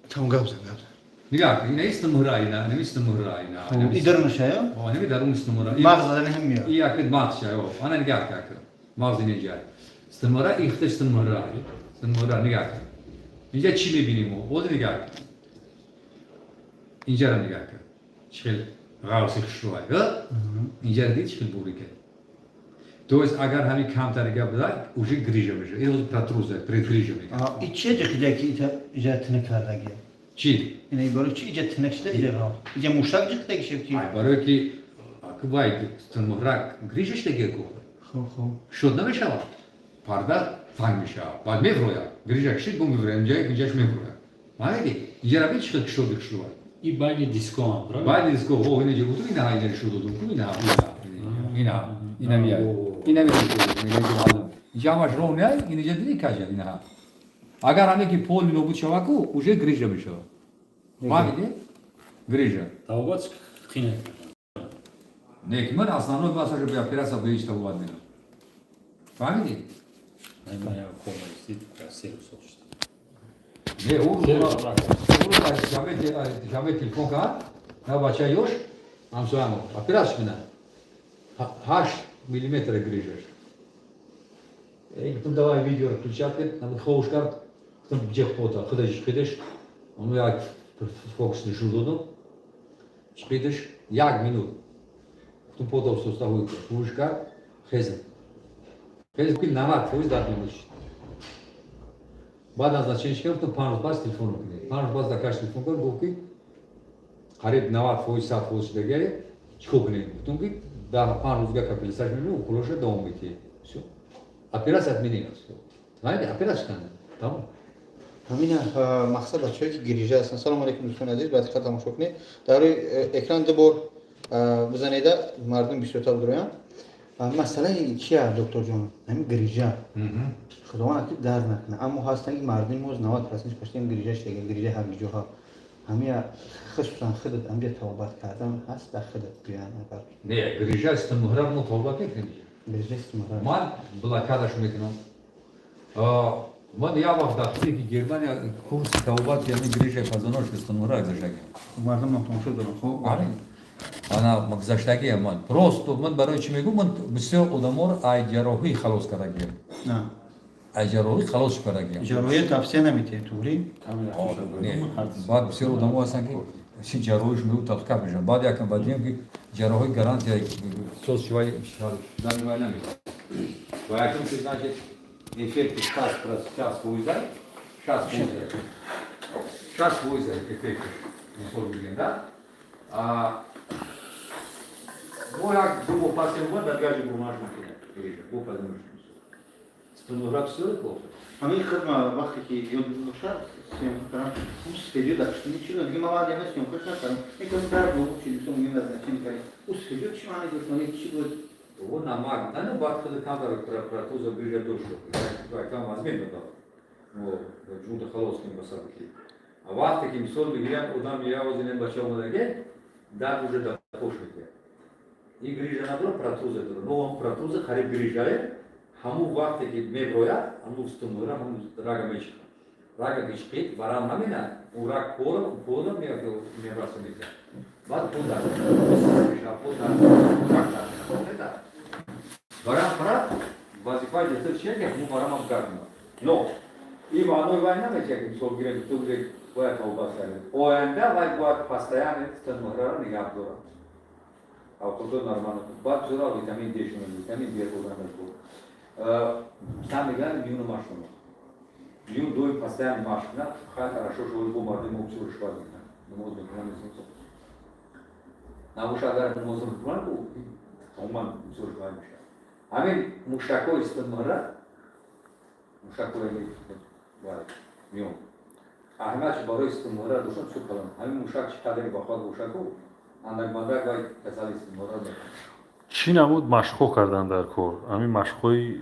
Там гап зан, гап зан. Нигоҳ кун, ина истимуҳра, ина нами истимуҳра, ина. Хуб, и дарунашая? О, нами дарун истимуҳра. Мағз задани ҳам меояд. И якид мағз шай, о. Ана нигоҳ кун. Мағзи неҷай. Истимуҳра, ихта истимуҳра. Истимуҳра, нигоҳ кун. Инҷа чӣ мебинем мо? Боз нигоҳ кун. Инҷаро нигоҳ кун. Чӣ хел ғавси хушрӯай, ҳа? Инҷаро дид, чӣ хел бурика. То есть агар ҳамин камтар гап бизад, уже грижа мешавад. Ин протрузия, предгрижа мегӯяд. И чия ҷиқида, ки иҷа тинак кардагия? Чӣ? Ина барои чи иҷа тинак шуда, иҷа ғавс? Иҷа мушак ҷиқидаги шеб ки? Ай, барое ки вай сутунмуҳра грижа шудагия ку. Хуб, хуб. Шуд намешавад. Парда танг мешавад. Баъд мефрояд. Грижа кишид, бу мефрояд. Инҷа инҷаш мефрояд. Фаҳмидӣ? Инҷа ра бин, чӣ хел кушоди хушрӯай. И байни дискоам, правильно? Байни диско, о, ина ҷо гуфтум, ина инҷа шуд додум, ку ина, ина, ина, ина мияд. Ина мияд. Инҷа ҳамаш роҳ не, инҷа дидӣ, каҷа ина. Агар ҳаме ки поли нобуд шавад ку, уже грижа мешавад. Фаҳмидӣ? Грижа. Табобат қиин. Не, ки ман основной масъала бе операция бе ҳеҷ табобат мерам. Фаҳмидӣ? Ман як кома истид, 3 сол шуд. Не, ӯ шанбе телефон кард, на бача ёш, ҳамсоямо, операция кунад. 8 миллиметр грижаш. Гуфтам, давай видеоро включать кунед, намуд ховуш кард, гуфтам, ҷех пота, худаш чиқидаш, ону як фокус нишон додам, чиқидаш, як минут. Гуфтам, пота устоста ҳуй кард, ҳуш кард, хезм. Хезм ки 90% дард намешид. Баъд назначение кардам, гуфтам, 5 рӯз пас телефон кунед. 5 рӯз пас дакаш телефон кард, гуфт, ки қариб 90%, 100% шудагиае, чӣ кор кунем? Гуфтам, ки дар 5 рӯзга капельницаш мебинем, уколоша давом медиҳем. Всё. Операция отменена. Знаете, операция кардем. Тамом. Ҳамина мақсад бачаҳое, ки грижа ҳастанд. Салому алейкум, дӯстони азиз, ба диққат тамошо кунед. Дар рӯи экран ду бор бизанеда, мардум бисёртар дуроянд. Масъалаи чия, докторҷон? Ҳамин грижа, Худованд ки дард накунад, аммо ҳастанд, ки мардуми мо 90% паштем грижа шудага, грижа ҳаргиҷоҳо. Ҳамия хусусан худат ҳамҷа табобат кардан ҳаст дар худат гӯянд агар? Не, грижа истимуҳра мо табобат мекунем. Грижа истимуҳра. Ман блокадаш мекунам. Ман як вақт дар клиники Германия курси табобати ҳамин грижаи позвоночника, истимуҳра гузаштагиам. Мардум тамошо дорам, хуб. Ана гузаштагиам ман. Просто ман барои чӣ мегӯм, ман бисёр одаморо ай ҷарроҳӣ халос кардагиам. Ай ҷарроҳӣ халос кардагиам. Ҷарроҳия тавсия наметиҳед, туғри? Не, баъд бисёр одамо ҳастанд, ки чи ҷарроҳиш мегӯ, талқаф мешаванд. Баъд якам баъд дидем, ки ҷарроҳӣ гарантия соз шивай шудани вай намедиҳад. Ва якум чи, значит, эффекти 60 фоиза, 60 фоиза, 60 фоиза эффектиш, мисол бигем, да? Мо як ду моҳ пас омад, дар гаҷи бурмаш мекунем. Бо позвоночник. Стенограф всё плохо. Ҳамин хидма вақте ки ёд бошад, съёмка кардам, ҳам сфеҷо дар пушти чӣ дод, дига ман баъд яна съёмкаш накардам. Якам дард буд, чи дӯстон мегӯянд, назначение кардем. Ӯ сфеҷо чӣ маъне дошт, чӣ буд? О, намак, да, ну, баъд худ камтар протуза грижа дошт. Там аз мен додам. Мо ҷунда халос кунем ба сабаби. А вақте ки мисол бигирям, одам я озинем бача омадаге, дард уже дар пош мекунад. Ин грижа надорад, протрузия дорад. Но он протрузия қариб грижае, ҳамун вақте ки меброяд, ҳамун стумура, ҳамун рага мечиқад. Рага ки чиқид, варам намена, ӯ раг пола, пола мебраса мекунад. Баъд пол дард мешавад, пол дард, раг дард. Варам фарат, вазифаи духтур чия, ки ҳамун варамам гардонад. Но ин маънои вай наметиҳад, ки мисол гирем, духтур гӯяд, бояд табобат кард. Оянда вай бояд постоянно стенмуҳраро нигаҳ дорад. Авқото нормально. Баъд зура витамин Д шуна, витамин Д хӯрдан буд. Сам мегӯянд, миёну машқ кунад. Миён доим постоянно машқ кунад, хай, хорошо, шои бо мардуми мо бисёр ришват мекунад. Намоз мекунад, мисол. Набоша, агар намоз мекунад, тамоман бисёр ришват мешавад. Ҳамин мушакҳои стенмуҳра, мушакҳои миён аҳамиятш барои стенмуҳра доштан бисёр калон. Ҳамин мушак чӣ қадаре бахоҳад бошад ку, андак мандак вай касали стенмуҳра мекунад. Чӣ намуд машқҳо кардан дар кор, ҳамин машқҳои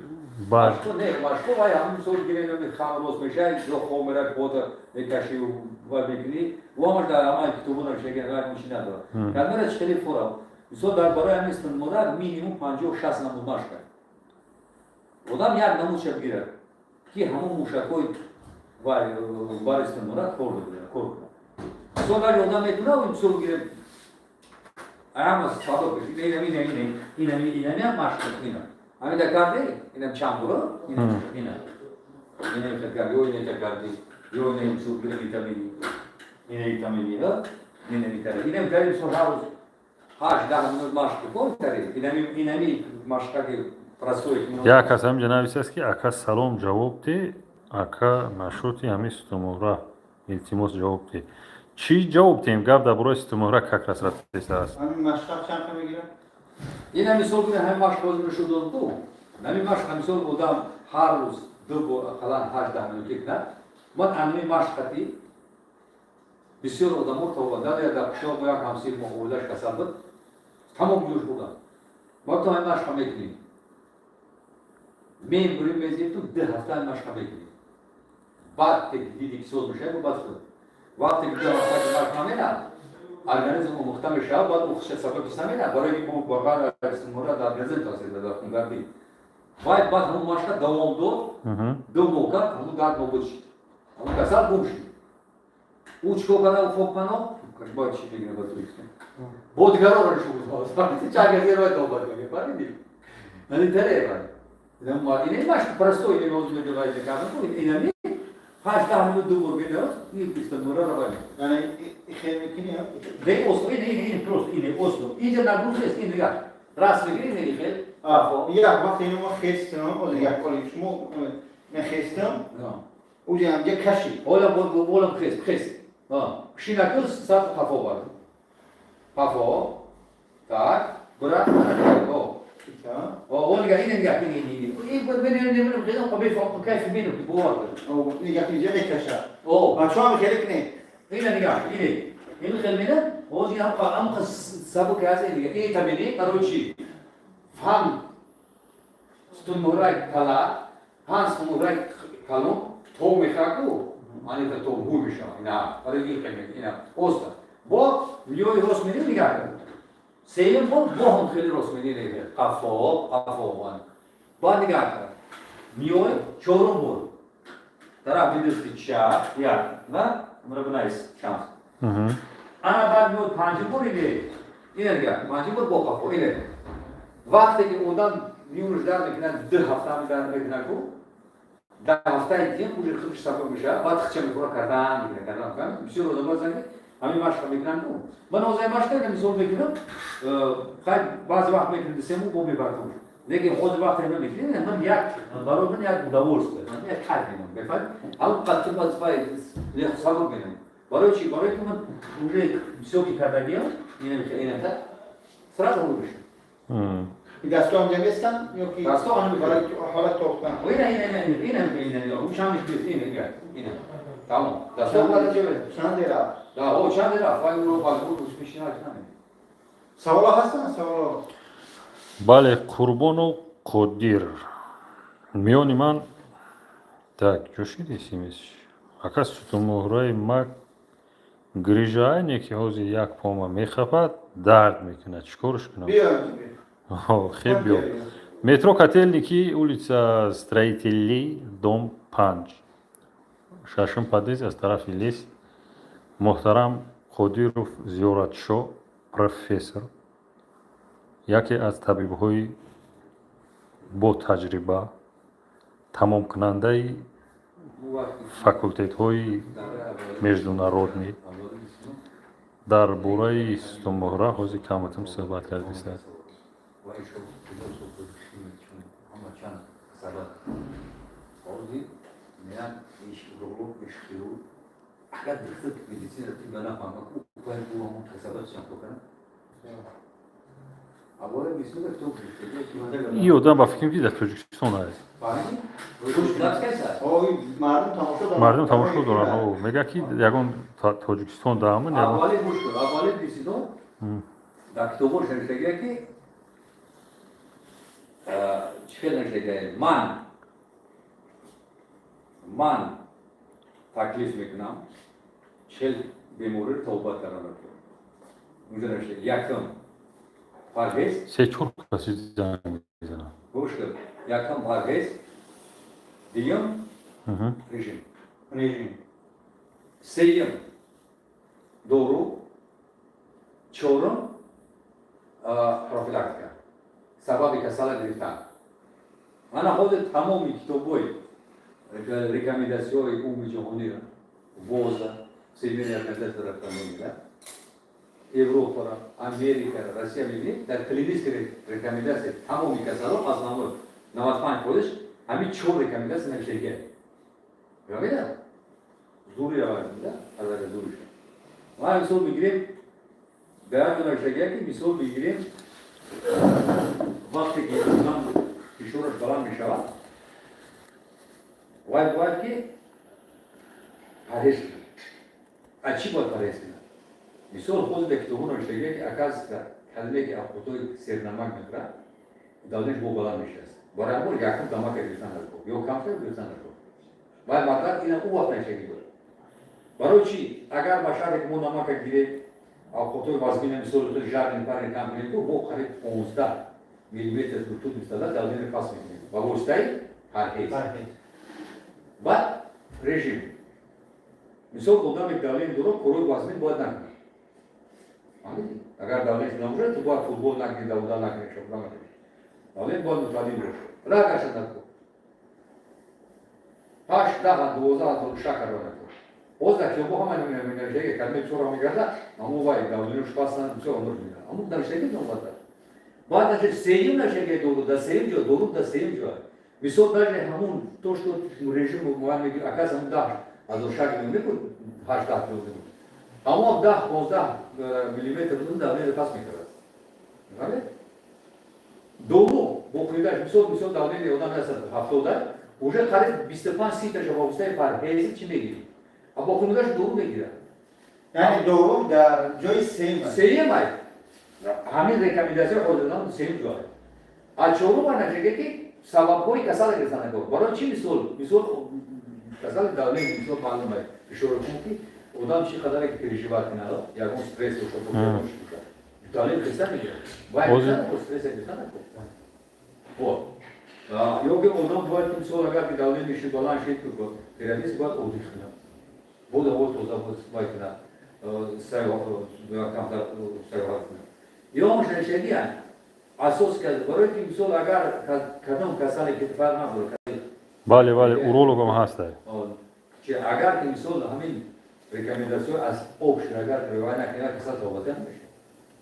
баъд? Машқҳо не, машқҳо вай ҳамин мисол гирем, ҳамин хам рост мешавад, ё хоб меравад, пота мекашӣ ва мекунӣ. Ва ҳамаш дар ҳамаи китобо навиштагиан, вай чӣ надорад. Кадмера чӣ хеле фора. Мисол, дар барои ҳамин стенмуҳра минимум 50-60 намуд машқ кард. Одам як намудша бигирад, ки ҳамон мушакҳои Вай бари сутунмуҳра кор дорад, кор кунад. Мисол, вай одам метавонад, мисол гирем, ҳама сабаб ина, ина, ина, ина, ина, ина машқ, ина ҳамида карди, инам чанд буро, ина, ина, ина карди, ё ина карди, ё ина, мисол гирем, витамини ина, витамини ина, витамини ина карди. Мисол, ҳар рӯз 8-10 минут машқ кун, карди инами, инами машқаки простой. Як кас ҳаминҷа нависааст, ки ака, салом, ҷавоб де, ака, нашоти ҳамин сутунмуҳра, илтимос, ҷавоб де. Чӣ ҷавоб диҳем? Гап дар бораи сутунмуҳра как раз рафтааст. Ҳамин машқа чанд қа мегирад? Ина, мисол гирем, ҳамин машқ ҳозир нишон дод ку. Ҳамин машқ, мисол, одам ҳар рӯз ду бор ақаллан 18 минут кунад. Ман ҳамин машқати бисёр одамо то дар қишлоқ мо як ҳамсир мо оилаш касал буд, тамом ҷӯш будам. Ма то ҳамин машқа мекунем, мембурим, мезием, ту 2 ҳафта ҳамин машқа мекунем. Баъд ки диди, ки соз мешавад, баъд худ вақте ки 2 ҳафта ки машқ намерад, организм омӯхта мешавад, баъд ухша сабаби намерад, барои ки ба ғайр мура дар организм таъсир дорад, хунгардӣ. Вай баъд ҳамун машқа давом дод, 2 моҳ кард, ҳамун дард нобуд шуд, ҳамун касал гум шуд. Ӯ чикор карда, хобпано бояд чӣ мегирад ба Тоҷикистон, бо дигароро нишон буд, чагазерои тобат мегирад, фаҳмидӣ? Нани таре ин машқ простой, ин ҳозир мегӯяд кардам, инами 8-10 минут ду бор меояд, ин бистамура вай. Яъне хел мекунӣ? Не, осно, ин, ин, ин просто ин осно, инҷа нагрузка аст, ин дигар раст мегирӣ, ин хел. Як вақте ино ма хестам, ҳозир як оли шумо мен хестам, уҷа ҳамҷа кашид. Ҳола болам хес, хес. Шинаку, сар қафо бар. Қафо. Так, бура, о. О, нигоҳ, ин нигоҳ, ин, ин, ин. Ин бин, ин, ин, ин, қабил кайф бину, бовар кун. Нигоҳ, инҷа мекашад. О. А чо хеле кунед? Ин нигоҳ, ин. Ин хел мена, ҳозир ҳам сабук ҳаст, ин нигоҳ. Ин табини, барои чӣ? Ҳам сутунмуҳраи кала, ҳам сутунмуҳраи калон то мехаку, ани то ҳу мешавад. Ина, барои ин хел ина. Оста. Бо миёи рост менӣ, нигоҳ кун. Сеюм бор бо ҳам хеле рост менӣ, қафо, қафо. Баъд нигоҳ кун. Миёи чорум бор. Тарафи дасти чап, як, ва мара бинавис шанс. Ана баъд миёд панҷум бор, ине. Ина нигоҳ, панҷум бор бо қафо, ине. Вақте ки одам миёнаш дар мекунад, 2 ҳафта дар мекунад ку, дар ҳафтаи дигар уже худш сабук мешавад, баъд хича мекунад, кардан мекунад, кардан, кардан. Бисёр одамҳо ҳастанд, ки ҳамин машқа мекунанд ку. Ман ҳозир машқа ина мисол мекунам, хай, баъзе вақт мекунам, 3 моҳ бо мебартам. Лекин ҳозир вақте ман мекунам, ман як барои ман як удовольствие, ман як кайф менам, мефаҳмед? Ҳамон қадр вазифаи сабук менам. Барои чӣ? Барои ки ман уже бисёр ки кардагиам, ина ина сразу ҳул мешавад. Дастҳо ҳамҷа местан ё ки Дастҳо ҳам барои ҳолат тохтан? Ина, ина, ина, ина, ина, ина, ӯ чанд ина, ина, ина. Тамом. Дастҳо бояд чӣ? Чанд рафт? Да, о, чанд рафт? Вай ӯро маҷбур мешина намекунад. Саволо ҳастанд, саволо? Бале, Қурбону Қодир миёни ман так ҷӯшид смс. Ака, сутунмуҳраи ма грижа, не ки ҳозир як пома мехапад, дард мекунад, чӣ корш кунам? Биё. Хеб, биё, метро Котельники, улица Строителей, дом 5, шашум подъезд аз тарафи лес. Муҳтарам Қодиров Зиёратшо, профессор, яке аз табибҳои ботаҷриба, тамомкунандаи факултетҳои международный, дар бораи сутунмуҳра ҳозир каматам суҳбат кардистад. Ва ишо ҳама чанд сабаб ҳозир меян иш уролог, иш хирург, агар духтур медицина тибба нафаҳмад, ӯ бояд ӯ ҳамон касабат чанд кунад. Аввала мисол кто И одам ба фикрам, ки дар Тоҷикистон аст. Мардум тамошо доранд. Мардум тамошо доранд. Мегӯяд, ки ягон Тоҷикистон даамн. Аввали, гӯш кун, аввали бисидон дар китобош навиштагия, ки чӣ хел навиштагия: Ман таклиф мекунам 40 бемориро табобат кардан. Унҷо навиштагия: якум, парҳез. Се чор каси занг мезанад. Гӯш кун, якум, парҳез, дуюм, режим. Режим. Сеюм, дору. Чорум, профилактика, сабаби касала гирифтан. Мана ҳозир тамоми китобҳои рекомендация ҳои умуми ҷаҳонира, ВОЗа, Всемирная организация здравоохранения, Европара, Америкара, Россия мебинед, дар клинический рекомендация тамоми касало основной 95% ҳамин чор рекомендация навиштагия. Фаҳмида? Зури равад, азага зуриша. Ма мисол мегирем, дар як навиштагия, ки мисол мегирем, вақте ки одам фишораш баланд мешавад, вай бояд ки парҳез кунад. А чӣ бояд парҳез кунад? Мисол, ҳозир дар китобҳо навиштагия, ки оказывается, калиме ки авқотҳои сернамак мехӯрад, давление ш бо баланд мешавад. Барои ҳамон якум намака гирифтан накун ё камтар гирифтан накун. Вай мақсад ина ӯ вақт навиштагӣ буд. Барои чӣ? Агар ба шарте ки мо намака гирем, авқотҳои вазмина, мисол, жареный, пареный кам кунем, ку мо қариб 15 миллиметр ртути столба давление паст мекунем ба воситаи парҳез. Баъд режим. Мисол, одаме давление дорад, корҳои вазмин бояд накунад. Фаҳмидӣ? Агар давление набошад, ту бояд футбол накунӣ, давидан накунӣ, шофра накунӣ. Давление бояд мутадил бошад. Рагаша накун, ҳашт, 10, 12 ҳазор шакарро накун. Боз дар китобҳо ҳама навиштаги, калимаи бисёр мегарда, аммо вай давление ш пастан бисёр умр мегирад. Аммо навиштаги номбата. Баъд даже сеюм навиштаги, дору дар сеюм ҷо, дору дар сеюм ҷо. Мисол, даже ҳамун то, что режим муайян мегирад, аказ ҳамун 10 ҳазор шакар мекун, ҳашт, 10 кило мекун, аммо 10, 15 миллиметр давление паст мекард. Фаҳмид? Дору бо мисол, давление одам 170, уже қариб 25, 30 таша воситаи парҳези чӣ мегирӣ, а боқимондаш дору мегирад. Яъне дору дар ҷои сеюм аст. Сеюм ай, ҳамин рекомендация ҳозирдан сеюм ҷой. А чорум ай ки сабабҳои касал гирифтан. Барои чӣ? Мисол, касали давление, мисол, маълум ай, ишора кун, ки одам чӣ қадаре ки переживать кунад, ягон стресс бошад, давление хеста мегирад. Вай стресс гирифта накун. Вот ё ки одам бояд, мисол, агар ки давление ши баланд шид, периодически бояд отдых кунад, боз ҳаво тоза вай кунад, камтар сайёҳат кунад. Ё шашагия асос кард, барои ки, мисол, агар кадом касале ки фарқ надорад. Бале, урологам ҳаста. Чи агар ки, мисол, ҳамин рекомендация аз общий агар ривоя накунад, касал табобат намешавад.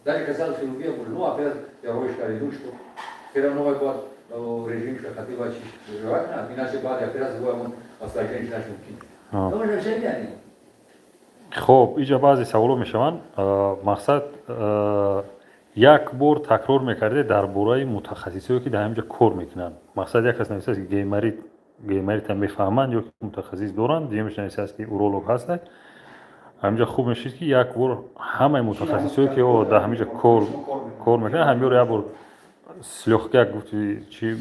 Даже касал хирургия буд, ну опять ҷарроҳиш карди, ну что, все равно вай бояд режим шахати ва чи ривоя кунад, иначе баъди операция бояд он осложнение наш мумкин. Хоб, иҷа баъзе саволо мешаванд. Мақсад, як бор такрор мекарде дар бораи мутахассисое, ки дар ҳамин ҷо кор мекунанд. Мақсад, як кас нависааст, ки гайморит, гайморита мефаҳманд ё мутахассис доранд. Дуюмаш нависааст, ки уролог ҳастак. Ҳаминҷа хуб мешид, ки як бор ҳамаи мутахассисое, ки дар ҳамин ҷо кор мекунанд, ҳамёро як бор слегка гуфти чи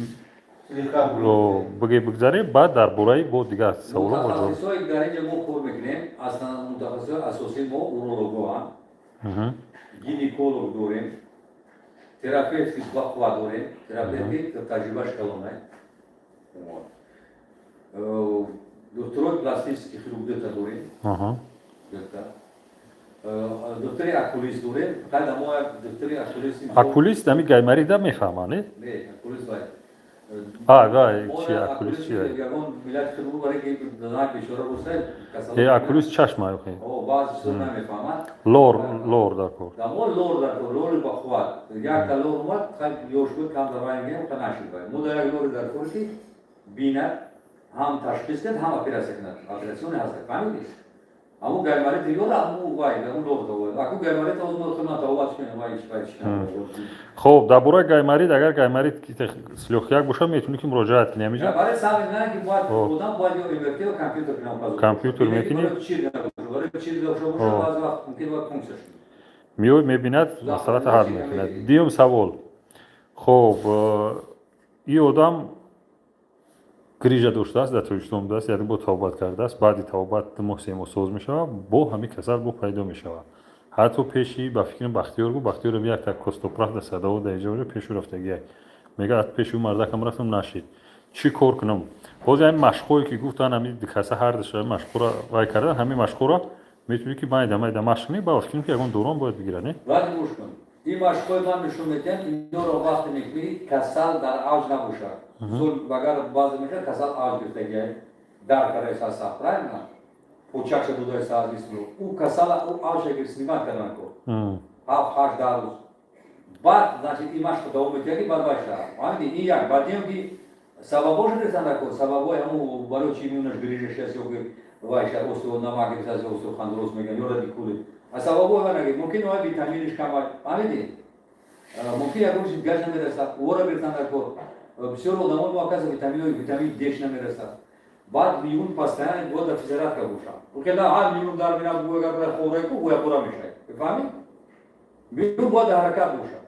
бигзарем, баъд дар бораи бо дигар саволо. Мутахассисое, ки дар инҷа мо кор мекунем, аслан мутахассисои асосии мо урологоанд, гинеколог дорем, терапевти бақва дорем, терапевти таҷрибаш калонай, докторои пластический хирург дута дорем, дута доктори окулист дорем. Фақат мо як доктори окулист. Окулист ами гайморида мефаҳманд, не? Не, окулист вай А, вай чи, окулист чи? Ягон миллати хирург, барои ки занак бечора бошад. Э, окулист чашма охи. О, баъзе чизо намефаҳмад. Лор дар кор. Да, мо лор дар кор, лори ба қувват. Якта лор омад, хай ёш буд, кам дар вай мегӯям, ха нашид вай. Мо дар як лори дар кор, ки бинад, ҳам ташхис кунад, ҳам оператсия кунад. Операционе ҳаст, фаҳмидӣ? Ҳамун гайморит ёда, ҳамун вай, ҳамун лор тавояд. Аку гайморит ҳозир мо худман тавобат кунем, вай вай чи. Хоб, дар бораи гайморит, агар гайморит слегка бошад, метавонӣ ки муроҷиат кунӣ ҳаминҷа. Барои сами на ки бояд одам бояд ё МРТ ё компютер кунад. Компютер мекунӣ? Барои чир дошта бошад, баъзе вақт мумкин бояд пункция шуд. Меои, мебинад, масъалата ҳал мекунад. Дуюм савол. Хоб, и одам грижа доштааст, дар Тоҷикистон будааст, як бор табобат кардааст, баъди табобат 2 моҳ, 3 моҳ соз мешавад, бо ҳамин касал бо пайдо мешавад. Ҳатто пеши, ба фикрам, Бахтиёр гу, Бахтиёрам якта костоправ да садово дар иҷо пешу рафтагиак. Мега, пеши ӯ мардакам рафтам, нашид. Чӣ кор кунам? Ҳозир ҳамин машқҳое, ки гуфтан, ҳамин каса ҳардуш машқҳоро вай кардан, ҳамин машқҳоро метавонӣ, ки майда майда машқ кунӣ, ба фикр, ки ягон дорон бояд бигирад, не? Вақте гӯш кун, ин машқҳои ман нишон медиҳам, инҳоро вақте мекунӣ, касал дар авҷ набошад. Мисол, агар баъзе мешавад, касал авҷ гирифтагиай, дар кардаиса сахт, правильно, почакша додаиса аз исму ӯ касала, ӯ авҷа гирифт, снимать кардан ко 7, 8, 10 рӯз баъд, значит, ин машқо давом медиҳад, ки баъд вай шавад. Фаҳмидӣ? Ин як. Баъд диҳам, ки сабабҳоша гирифтан дар кор, сабабҳои ҳамун, барои чи миёнаш грижа шаст ё ки вай ша остеонамак гирифтааст ё остеохондроз мегӯянд, ё радикулит. А сабабҳои вай нагир, мумкин вай витаминиш кам, фаҳмидӣ, мумкин ягон чиз дигарш намерасад, ӯро гирифтан дар кор. Бисёр одамо мо оказа витаминои, витамин деш намерасад. Баъд миюн постоянно бояд дар физзарядка бошад. Укеда ҳар миюн дар мина агар хӯрай ку гӯя пура мешавад, фаҳмид? Миюн бояд дар ҳаракат бошад.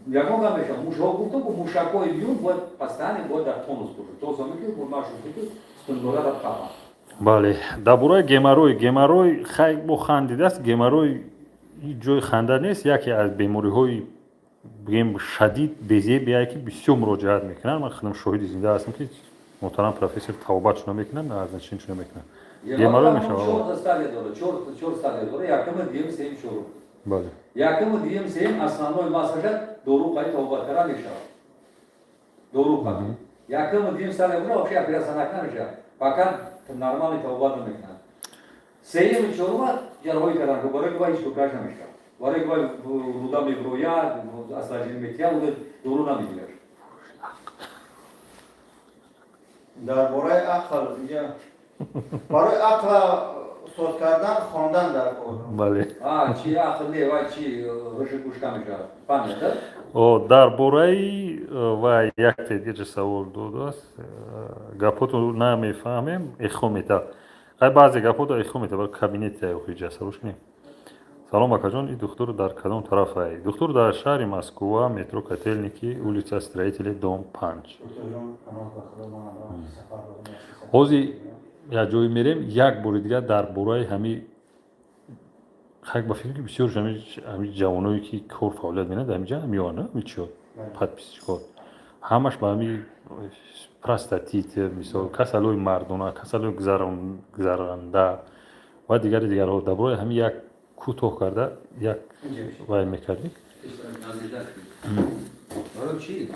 Ягон гап мешавад, мушҳо гуфтам ку, мушакҳои миюн бояд постоянно бояд дар тонус бошад, то заме ки машқ ки стундора дар қафа. Бале, дар бораи геморрой. Геморрой, хай, бо хандидааст. Геморрой ҳеҷ ҷои ханда нест, яке аз бемориҳои, бигем, шадид безебие, ки бисёр муроҷиат мекунанд. Ман худам шоҳиди зинда ҳастам, ки муҳтарам профессор табобатшона мекунанд, назначениешона мекунанд. Геморрой мешавад. Чорта стадия дорад, чор стадия дорад: якуми, дуюм, сеюм, чорум. Якуми, дуюм, сеюм основной массаша дору қари табобат карда мешавад, дору қари. Якуми, дуюм стадия бошад, вообще операция накарда мешавад, фақат нормальный табобат намекунад. Сеюми, чорума ҷарроҳӣ кардан, барои ки вай ҳеҷ кор намешавад, барои ки вай руда мебирояд, осложнение метиҳад, дору намегирад. Дар бораи ақл инҷа, барои ақла соз кардан хондан дар кор. Бале. Чи ақл не, вай чи ҳуши гӯшка мешавад, фаҳмед? О, дар бораи вай якте дигаҷа савол додааст. Гапотро намефаҳмем, эхо мета. Ай, баъзе гапото эхо мета, бар кабинете охиҷа сарош кунем. Салом, акаҷон, ин духтур дар кадом тараф ай? Духтур дар шаҳри Москва, метро Котельники, улица Строителей, дом 5. Ҳозир як ҷое мерем, як бори дигар дар бораи ҳами хак, ба фикр, ки бисёр ҳами ҷавоное, ки кор фаъолият менад ҳамиҷа меоянд, ҳами чиё, подписчикҳо, ҳамаш ба ҳами простатит, мисол, касалҳои мардона, касалҳои гузаранда ва дигари дигарҳо, дар бораи ҳами як кӯтоҳ карда як вай мекардем. Барои чӣ?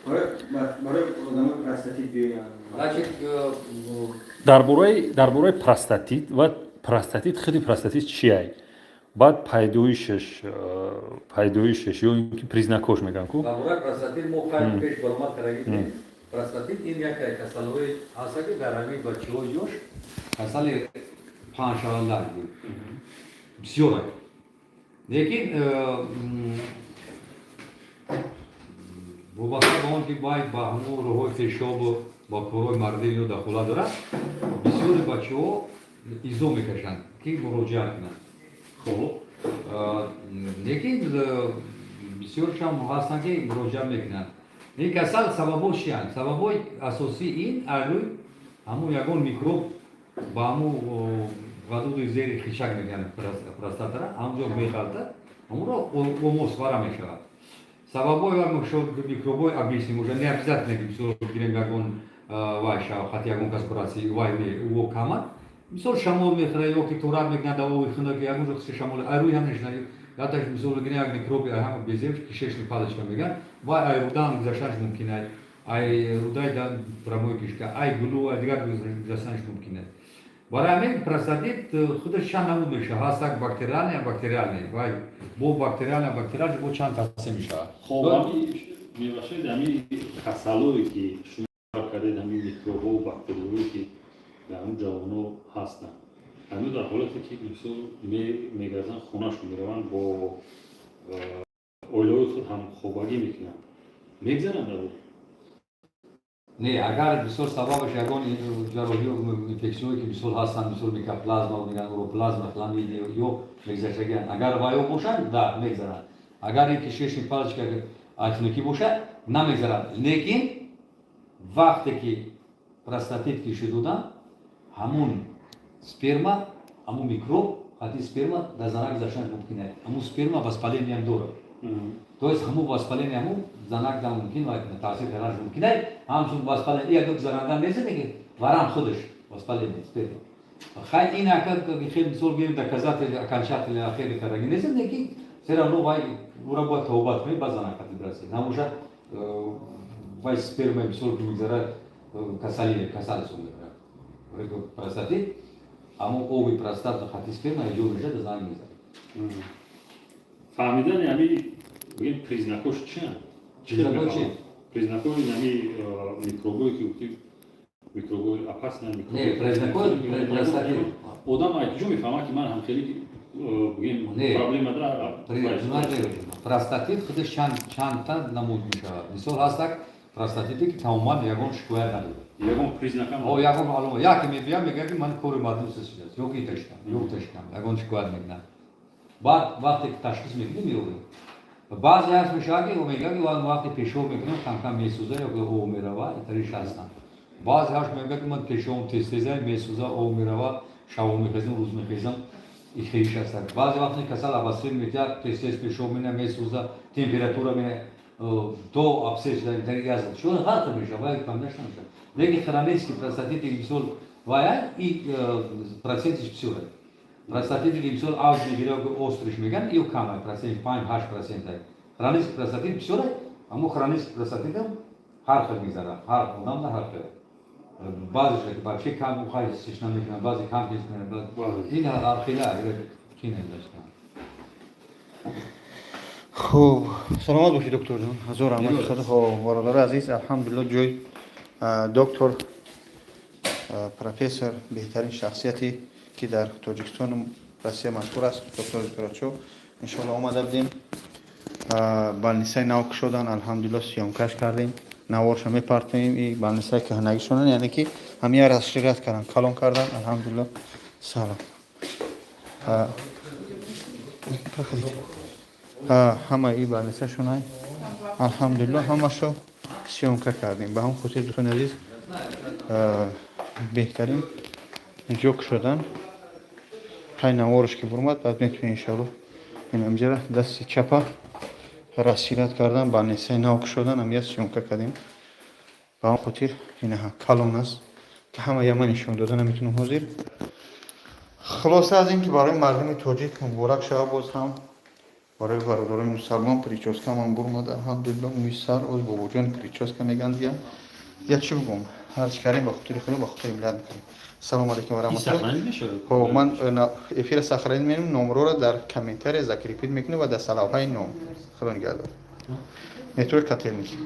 Барои одамои простатит биёянд. Значит, Дар бораи простатит ва простатит, худи простатит чиай, баъд пайдоишаш ё ин ки признакош мегӯям ку. Дар бораи простатит мо хайр пеш баромад кардагӣ. Простатит ин яке аз касалҳои ҳаста, ки дар ҳамин бачаҳои ёш касали паҳншаванда бисёр, лекин вобаста ба он ки вай ба ҳамун роҳҳои пешобу ба корҳои мардӣ ино дахолат дорад, бисёри бачаҳо изо мекашанд, ки муроҷиат кунанд. Хуб. Лекин бисёршам ҳастанд, ки муроҷиат мекунанд. Ин касал сабабҳо чиянд? Сабабҳои асосии ин арӯй ҳамун ягон микроб ба ҳамун ғадуди зери хишак мегӯянд простатара, ҳамунҷо меғалтад, ҳамунро омос вара мешавад. Сабабҳои микробҳои объясним уже не обязательно, ки мисол гирем, ягон вай шава, хати ягон кас бираси, вай не, ӯ камад. Мисол, шамол мехӯрад ё ки турат мекунад, давои хунак, ягон ҷо қиси шамол айрӯи ҳам нешина. Яташ, мисол гирем, як микроби ҳама безеб, кишечный палочка мегӯянд, вай ай рудаам гузаштанаш мумкин ай, ай рудаи прямой кишка, ай гулу, ай дигар гузаштанаш мумкин аст. Барои ҳамин простатит худаш чанд намуд мешавад: ҳастак бактериальный, бактериальный, вай бо бактериальный, бактериальный бо чанд тақсим мешавад. Хоб, мебахшед, ҳами касалое, ки шумо кардед, ҳами микробҳо, бактерияҳое, ки дар он ҷавоно ҳастанд, ҳамин дар ҳолате, ки мисол мегарданд, хонашон мераванд, бо оилаҳои худ ҳамхобагӣ мекунанд, мегзаранд дар Не, агар бисёр сабабаш ягон ҷарроҳӣ, инфексияҳое, ки мисол ҳастанд, мисол микоплазма мегӯянд, уреаплазма, хламидия ё мегзаштагианд, агар ваё бошанд, да, мегзаранд. Агар ин кишечный палочка айхунакӣ бошад, намегзарад. Лекин вақте ки простатит ки шудудан, ҳамун сперма, ҳамун микроб хати сперма дар занак гузаштанаш мумкин аст, ҳамун сперма воспалениям дорад. То есть ҳамун воспаление, ҳамун занак да мумкин ва таъсир карданаш мумкин ай, ҳамчун воспаление як гузарандан нест, ки варам худаш воспаление сперма. Хай, ин ака хел, мисол гирем, доказатель окончательно хеле кардаги нест, лекин все равно вай ура бояд табобат кунед, ба занакати бирасед. Намошад вай сперма, мисол, ки мегзарад, касали, касал ҳисоб мекунад. Простатит, аммо оби простат хати сперма эҷод мешавад, да занак мегзарад. Фаҳмидани ҳами, бигем, признакош чианд? Признакҳо чи? Признакҳои ҳами микробое, ки гуфти, микробои опасный. Не, признакҳои простатит. Одам аз куҷо мефаҳмад, ки ман ҳам хеле, бигем, проблема дорам? Простатит худаш чандта намуд мешавад. Мисол, ҳастак простатите, ки тамоман ягон шикоят надорад. Ягон признакам? О, ягон маълума. Яке мебиям, мегӯяд, ки ман кори мардум сисидааст, ё ки иташтам, ё уташтам, ягон шикоят мекунад. Баъд вақте ки ташхис мекунем, меёбем. Баъзе ҳаст мешавад, ки мегӯяд, ки вақте пешоб мекунам, камкам месӯза ё ки об мерава, итариш ҳастанд. Баъзе ҳаст, мегӯяд, ки ман пешобам тез теза месӯза, об мерава, шабо мехезам, рӯз мехезам, ихелиш ҳастанд. Баъзе вақте касал абасир метиҳад, тез тез пешоб мена, месӯза, температура ме до абсцесс шуда, чун ҳар хел мешавад, вай фаҳмидаш намешавад. Лекин хронический простатит, мисол, вая и процентиш бисёр. Простатит, ки мисол авҷ мегирад, ки острый ш мегӯянд, ё кам, процент 5-8%. Хронический простатит бисёр, аммо хронический простатит ҳам ҳар хел мегзарад, ҳар одам да ҳар хел. Баъзеш ки вообще кам хай ҳисш намекунад, баъзе кам ҳис мекунад. Ин ҳар хела қин дошта. Хуб, саломат бошед, докторҷон, ҳазор раҳмат. Худо, бародари азиз, алҳамдулилло, ҷои доктор, профессор, беҳтарин шахсияте, ки дар Тоҷикистону Россия машҳур аст, доктор Зикрачо, иншоалло, омада будем. Больницаи нав кушодан, алҳамдулилло, съёмка ш кардем, наворша мепартоем. И больницаи кӯҳнагишонан, яъне ки ҳамия расширять кардан, калон кардан, алҳамдулилло. Салом, проходите. Ҳама и больницашонай, алҳамдулилло, ҳамашо съёмка кардем. Ба ҳам хотир, дӯстони азиз, беҳтарин ҷо кушодан. Хай, навораш ки бурмад, баъд метавонем, иншоалло. Инамҷара дасти чапа расширять кардан, больницаи нав кушодан, ҳамия съёмка кардем. Ба ҳам хотир инаҳа калон аст, ки ҳама яма нишон дода наметунам ҳозир. Хулоса, аз ин ки барои мардуми тоҷик муборак шава, боз ҳам барои бародарони мусалмон. Причёска ман бурмад, алҳамдулилло, мӯи сар оз бобоҷони причёска мегӯянд. Дия, я чӣ бигӯм, ҳарчи кардем, ба хотири Худо, ба хотири миллат мекунем. Салому алейкум ва раҳматуллоҳ. Ман эфира сохранить менам, номрора дар комментария закрепить мекунем ва дар салавҳаи ном. Худо нигаҳдор. Метрои Котельники.